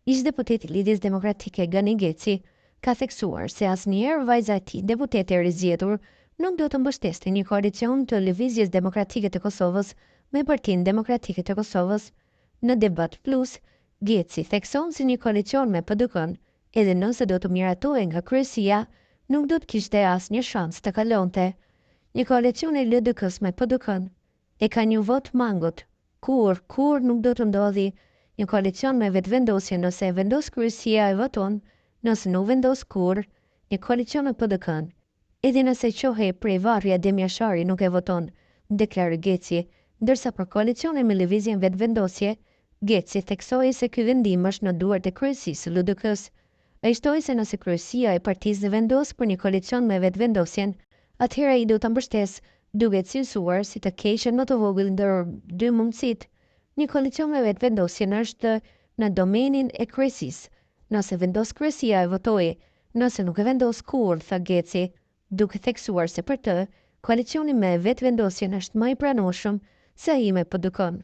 Ish-deputeti i Lidhjes Demokratike Gani Geci ka theksuar se asnjëherë vajza e tij deputete e rizgjedhur nuk do të mbështeste një koalicion të Lëvizjes Demokratike të Kosovës me Partinë Demokratike të Kosovës. Në Debat Plus, Geci thekson se një koalicion me PDK-në, edhe nëse do të miratohej nga kryesia, nuk do të kishte asnjë shans të kalonte. Një koalicion i LDK-së me PDK-në e ka një votë mangut. Kurrë, kurrë nuk do të ndodhi. Një koalicion me Vetëvendosjen nëse e vendos kryesia e voton, nëse nuk vendos kurrë, një koalicion me PDK-në. Edhe nëse çohej prej varri Adem Jashari nuk e voton, deklaroi Geci, ndërsa për koalicionin me Lëvizjen Vetëvendosje, Geci theksoi se ky vendim është në duart e kryesisë së LDK-së. Ai shtoi se nëse kryesia e partisë vendos për një koalicion me Vetëvendosjen, atëherë ai do ta mbështesë, duke e cilësuar si të keqen më të vogël ndër dy mundësitë. Një koalicion me Vetëvendosjen është në domenin e kryesisë. Nëse vendos kryesia e votoj, nëse nuk e vendos kurrë, tha Geci, duke theksuar se për të, koalicioni me Vetëvendosjen është më i pranueshëm se ai me PDK-në.